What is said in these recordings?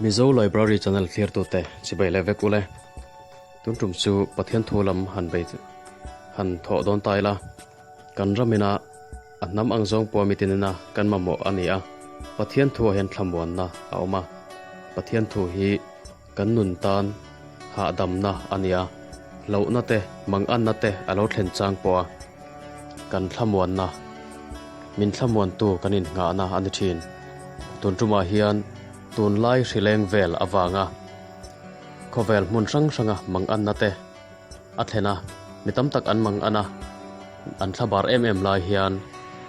Mizo Library channel thlirtute chibai leh vek ule. Tun tum chu Pathian thu lam han bei han thawh dawn ta ila. Kan ramina a hnam ang zawng pawh mitinina kan mamawh a ni a. Pathian thuah hian thlamuanna a awm a. Pathian thu hi kan nun tan hahdamna a ni a. Hlauhna te, manganna te a lo thlen chang pawh a. Kan thlamuanna, min thlamuantu kan innghahna a ni thin. Tun tumah hian tunlai hrileng vel avanga khawvel hmun hrang hranga manganna te a thlen a, mi tam tak an mangan a, an thlabar em em lai hian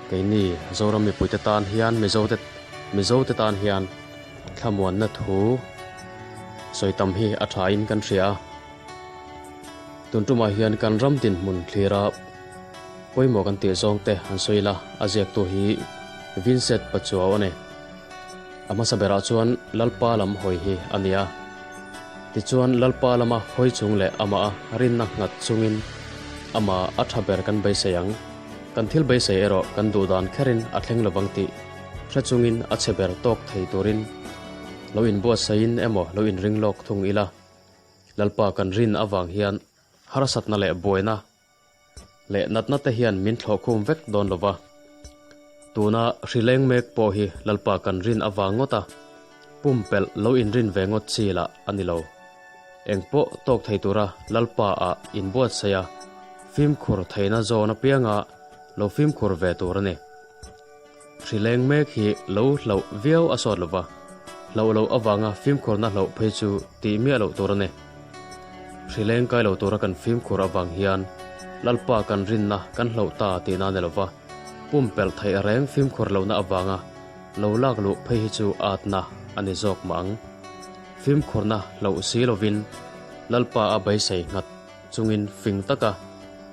keini Zoram mipuite tan hian Mizote Mizote tan hian thlamuanna thu sawi tam hi a thain kan hria a. Tun tumah hian kan ram dinhmun thlira pawimawh kan tih zawng te han sawi ila, a ziaktu hi Vincent Pachuau a ni. A hmasa berah chuan Lalpa lam hawi hi a ni a. Tichuan Lalpa lama hawi chung leh amah a rinna nghat chungin amah a tha ber kan beisei ang. Kan thil beisei erawh kan duh dan kherin a thleng lovang tih hre chungin a chhe ber tawk thei turin lo inbuatsaihin emaw lo inring lawk thung ila. Lalpa kan rin avang hian harsatna leh buaina leh natna te hian min thlawhkhum vek dawn lo va. Tuna hri leng mek pawh hi Lalpa kan rin avang ngawt a, pumpelh lo inrin ve ngawt chi lah a ni lo. Engpawh tawk thei tura Lalpa ah inbuatsaih a, fimkhur theihna zawn apianga lo fimkhur ve tur a ni. Hri leng mek hi lo hlauh viau a sawt lova, hlauh loh avanga fimkhurna hlauh phei chu tih miah loh tur a ni. Hri leng kai lo tura kan fimkhur avang hian Lalpa kan rinna kan hlauh ta tihna a ni lova, pumpelh theih reng fimkhur lohna avanga lo lak luh phei hi chu atna a ni zawk mah ang. Fimkhurna hlauh si lovin Lalpa a beisei nghat chungin fing taka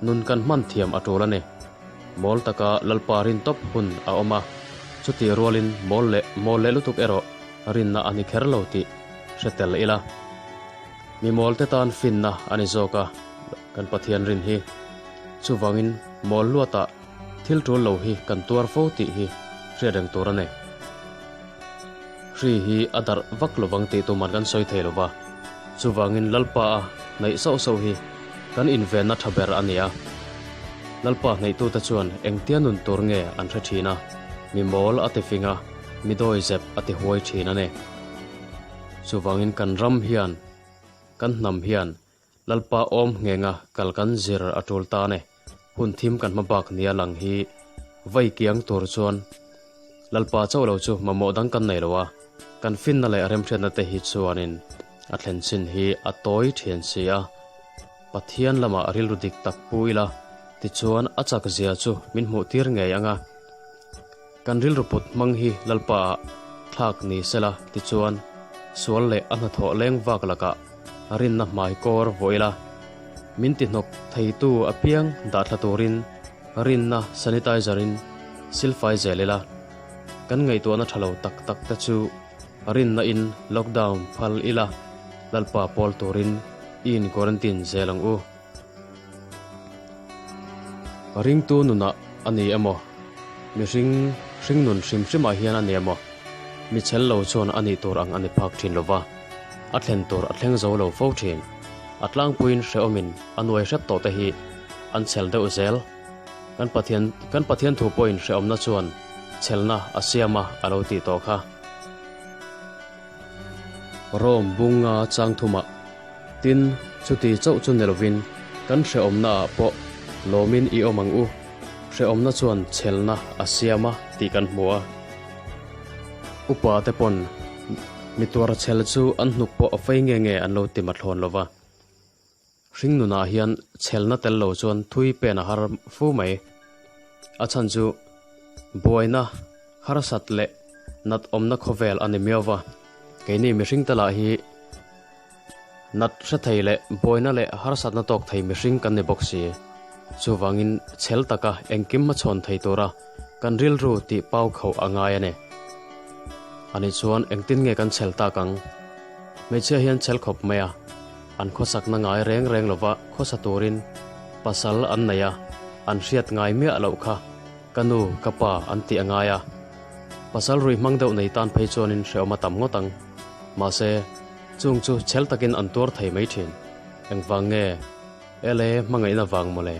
nun kan hman thiam a tul a ni. Mawl taka Lalpa rin tawp hun a awm a, chutih rualin mawl leh mawl leh lutuk erawh rinna a ni kher lo tih hre tel ila. Mi mawlte tan finna a ni zawk a, kan Pathian rin hi. Chuvangin mawl luatah thil tul lo hi kan tuar fo tih hi hriat reng tur a ni. Hri hi a darh vak lovang tih tuman kan sawi thei lova, chuvangin Lalpa a hnaih sauh sauh hi kan invenna tha ber a ni a. Lalpa hnaihtute chuan engtia nun tur nge an hre thin a, mi mawl a ti fing a, mi dawi zep a ti huai thin a ni. Chuvangin kan ram hian, kan hnam hian Lalpa awm nghenga kal kan zir a tul ta a ni. Hun thim kan hma bak nia lang hi vai kiang tur chuan Lalpa chauh lo chu mamawh dang kan nei lo a, kan finna leh remhriatna te hi chuanin a thlen chin hi a tawi thian si a. Pathian lamah rilru dik tak pu ila tichuan a chak zia chu min hmuh tir ngei ang a. Kan rilru put hmang hi Lalpa ah thlak ni sela tichuan sual leh a hnathawh leng vak lakah rinna hmai kawr vuah ila, min ti hnawk theitu apiang dah thla turin rinna sanitizer in silfai zel ila, kan ngaihtuahna tha lo tak tak te chu rinna in lockdown phal ila Lalpa pawl turin i in quarantine zel ang u. Ringtu nunah a ni emaw, mihring hringnun hrim hrimah hian a ni emaw, mi chhel lo chuan a nih tur ang a ni phak thin lova, a thlen tur a thleng zo lo fo thin. A tlangpuiin hrehawmin a nuai hrep tawh te hi an chhel deuh zel. Kan Pathian kan Pathian thu pawhin hrehawmna chuan chhelna a siam a a lo tih tawh kha. Rome bunga chang thumah Tin, chuti chauh chu ni lovin kan hrehawmnaah pawh lawmin i awm ang u, hrehawmna chuan chhelna a siam a tih kan hmu a. Upa te pawn mi tuar chhel chu an hnuk pawh a fei nge nge an lo ti mathlawn lo va. Hringnunah hian chhelna tel lo chuan thui pen a har fu mai. A chhan chu buaina, harsat leh nat awmna khawvel a ni miau va. Keini mihring te lah hi Nat hre thei leh buaina leh harsatna tawk thei mihring kan ni bawk si. Chuvangin chhel taka engkim hmachhawn thei tura kan rilru tih pau khauh a ngai a ni. Ani chuan engtin nge kan chhel tak ang? Hmeichhia hian chhel khawp mai a, an khawsakna ngai reng reng lova khawsa turin pasal an nei a, an hriat ngai miah loh kha ka nu, ka pa an tih a ngai a. Pasal rui hmang deuh nei tan phei chuanin hrehawm a tam ngawt ang. Mahse, chung chu chhel takin an tuar thei mai thin. Engvang nge? Ele, hmangaihna vang mawle.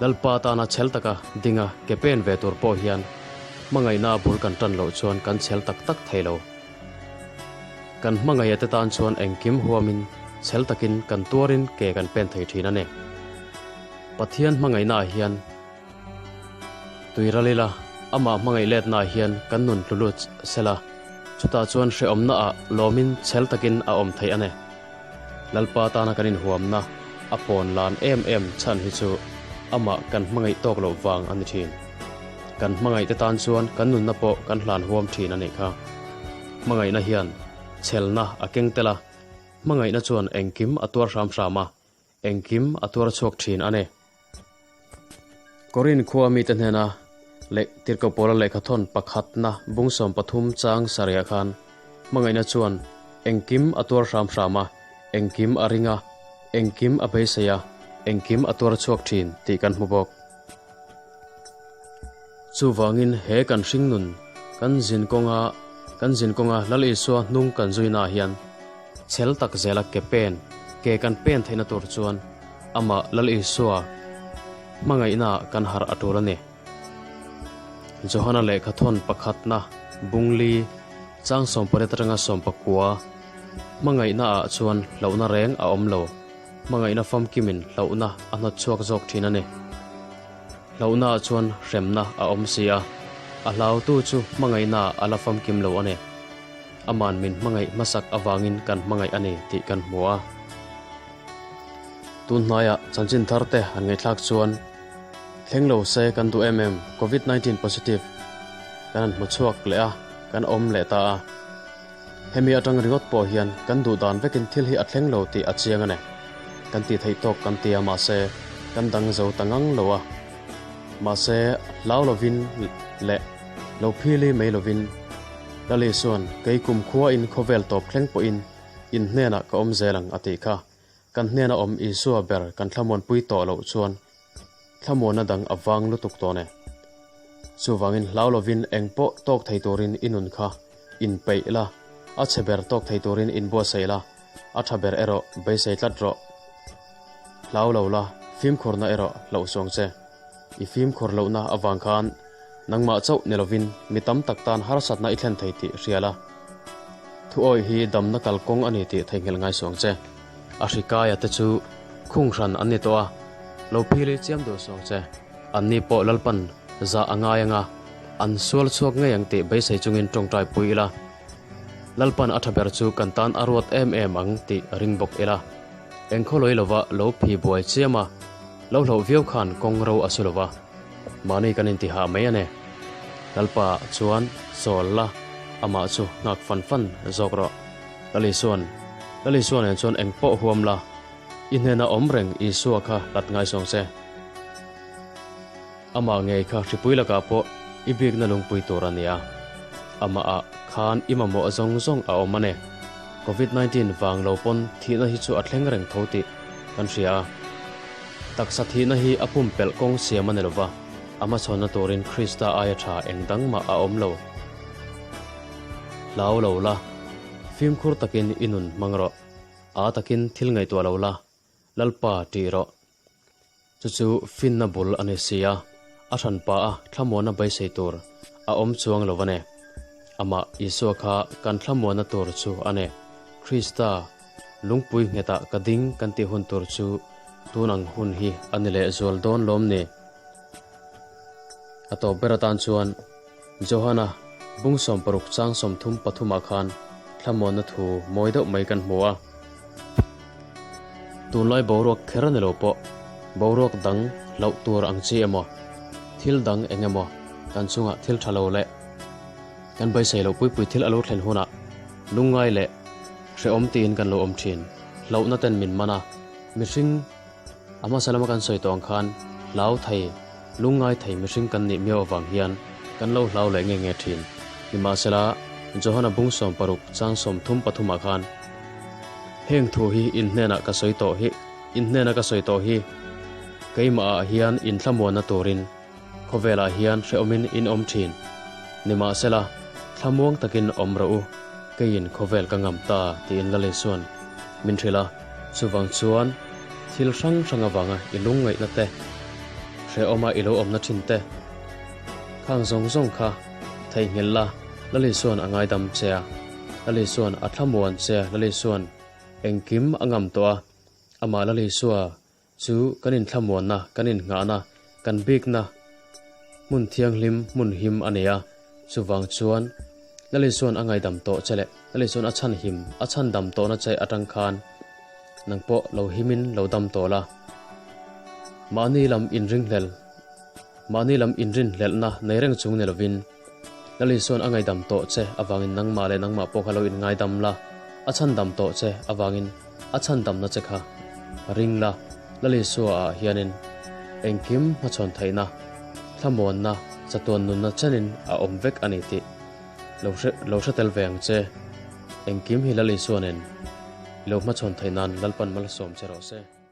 Lalpa tana chhel taka dinga ke pen ve tur pawh hian hmangaihna a bul kan tan loh chuan kan chhel tak tak thei lo. Kan hmangaihah te tan chuan engkim huamin chhel takin kan tuarin ke kan pen thei thin a ni. Pathian hmangaihnaah hian tui ral ila, amah hmangaih letnaah hian kan nun tlu lut sela, chutah chuan hrehawmnaah lawmin chhel takin a awm theih a ni. Lalpa tana kan inhuamna a pawn lan em em chhan hi chu amah kan hmangaih tawk loh vang a ni thin. Kan hmangaih te tan chuan kan nunna pawh kan hlan huam thin a nih kha. Hmangaihna hian chhelna a keng tel a, hmangaihna chuan engkim a tuar hram hram a, engkim a tuar chhuak thin a ni. Korin khua mite hnena leh Tirhkoh Paula lehkhathawn pakhatna bung 13 chang sarihah khan hmangaihna chuan engkim a tuar hram hram a, engkim a ring a, engkim a beisei a, engkim a tuar chhuak thin tih kan hmu bawk. Chuvangin he kan hringnun kan zin kawnga kan zin kawnga Lal Isua hnung kan zuinaah hian chhel tak zela ke pen ke kan pen theihna tur chuan Amah Lal Isua hmangaihna kan harh a tul a ni. Johana lehkhathawn pakhatna bungli chang 18 atanga 19 hmangaihna ah chuan hlauhna reng a awm lo. Hmangaihna famkimin hlauhna a hnawt chhuak zawk thin a ni. Hlauhna ah chuan hremna a awm si a, a hlautu chu hmangaihna a la famkim lo a ni. Aman min hmangaih hmasak avangin kan hmangaih a ni tih kan hmu a. Tun hnaiah chanchin thar te han ngaihthlak chuan thleng lo se kan duh em em Covid 19 positive kan han hmu chhuak leh a, kan awm leh ta a. Hemi atang ringawt pawh hian kan duh dan vekin thil hi a thleng lo tih a chiang a ni. Kan tih theih tawk kan ti a mahse kan dang zo ta ngang lo a. Mahse hlau lovin leh lo phili mai lovin Lali chuan kei kumkhua in khawvel tawp thleng pawhin in hnenah ka awm zel ang a tih kha. Kan hnena awm Isua ber kan thlamuanpui tawh loh chuan thlamuanna dang a vang lutuk tawh ne. Chuvangin hlau lovin eng pawh tawk thei turin i nun kha inpeih la, a chhe ber tawk thei turin inbuatsaih la, a tha ber erawh beisei tlat rawh. Hlau lo la, fimkhurna erawh hlauh suang che. I fimkhur lohna avang khan nangmah chauh ni lovin mi tam tak tan harsatna i thlen thei tih hria la. Thu awih hi damna kalkawng a ni tih theihnghilh ngai suang che. A hrikaia te chu khung hran an ni tawh a, lo phili chiam duh suang che. Anni pawh Lalpan zah a ngai anga an sual chhuak ngei ang tih beisei chungin tawngtai pui ila. Lalpan a tha ber chu kan tan a ruat em em ang tih ring bawk ila. Engkhawlawi lova lo phi buai chiam a, lo hloh viau khan kawng ro a su lova, mahni kan intihah mai a ni. Lalpa chuan chawl la, amah chu nghak fan fan zawk rawh. Lal Isuan, Lal Isua nen chuan eng pawh huam la, i hnena awm reng Isua kha hlat ngai sawng che. Amah ngei kha hripui lakah pawh i bikna lungpui tur a ni a, amahah khan i mamawh zawng zawng a awm a ni. Covid 19 vang lo pawn thihna hi chu a thleng reng tho tih kan hria a. Taksa thihna hi a pumpelh kawng siam a ni lova, a hmachhawnna turin Krista aia tha eng dang mah a awm lo. Hlau lo la, fimkhur takin i nun hmang rawh. A takin thil ngaihtuah lo la, Lalpa tih rawh. Chu chu finna bul a ni si a, a hranpa a thlamuanna beisei tur a awm chuang lo a ni. Amah Isua kha kan thlamuanna tur chu a ni. Krista lungpui nghetah ka ding kan tih hun tur chu tun ang hun hi a ni leh zual dawn lawm ni? A tawp ber atan chuan Johana bung 60 chang 33 ah khan thlamuanna thu mawi deuh mai kan hmu a. Tunlai boruak kher a ni lo pawh, boruak dang hlauh tur ang chi emaw, thil dang eng emaw kan chungah thil tha lo leh kan beisei loh puipui thil a lo thlen hunah lungngai leh hrehawm tiin kan lo awm thin. Hlauhna ten min man a, mihring a hmasa lama kan sawi tawh ang khan hlau thei, lungngai thei mihring kan nih miau avang hian kan lo hlau leh nge nge thin. Nimahsela, Johana bung 60 chang 33 ah khan, Heng thu hi in hnenah ka sawi tawh hi, in hnena ka sawi tawh hi, keimah ah hian in thlamuanna turin khawvelah hian hrehawmin in awm thin. Nimahsela, thlamuang takin awm rawh u. Keiin khawvel ka ngam ta tiin Lal Isua'n min hrilh a, chuvang chuan thil hrang hrang avanga i lungngaihna te, hrehawma i lo awmna thin te, khang zawng zawng kha theihnghilh la, Lal Isua'n a ngaidam che a, Lal Isua'n a thlamuan che a, Lal Isua'n engkim a ngam tawh a, amah Lal Isua Chu kan inthlamuanna, kan innghahna, kan bikna hmun thianghlim, hmun him a nei a. Chuvang chuan Lal Isua'n a ngaidam tawh che leh Lal Isua'n a chhan him, a chhan dam tawhna che atang khan nang pawh lo himin lo dam tawh la. Mahni lam inringhlel, mahni lam inrinhlelhna nei reng chung ni lovin Lal Isua'n a ngaidam tawh che avangin nangmah leh nangmah pawh kha lo inngaidam la, a chhan dam tawh che avangin A chhandamna che kha ring la, Lal Isua ah hianin engkim hmachhawn theihna, thlamuanna, chatuan nunna chenin a awm vek a ni tih lo hre lo hre tel ve ang che. Engkim hi Lal Isua nen i lo hmachhawn theih nan Lalpan malsawm che rawh se.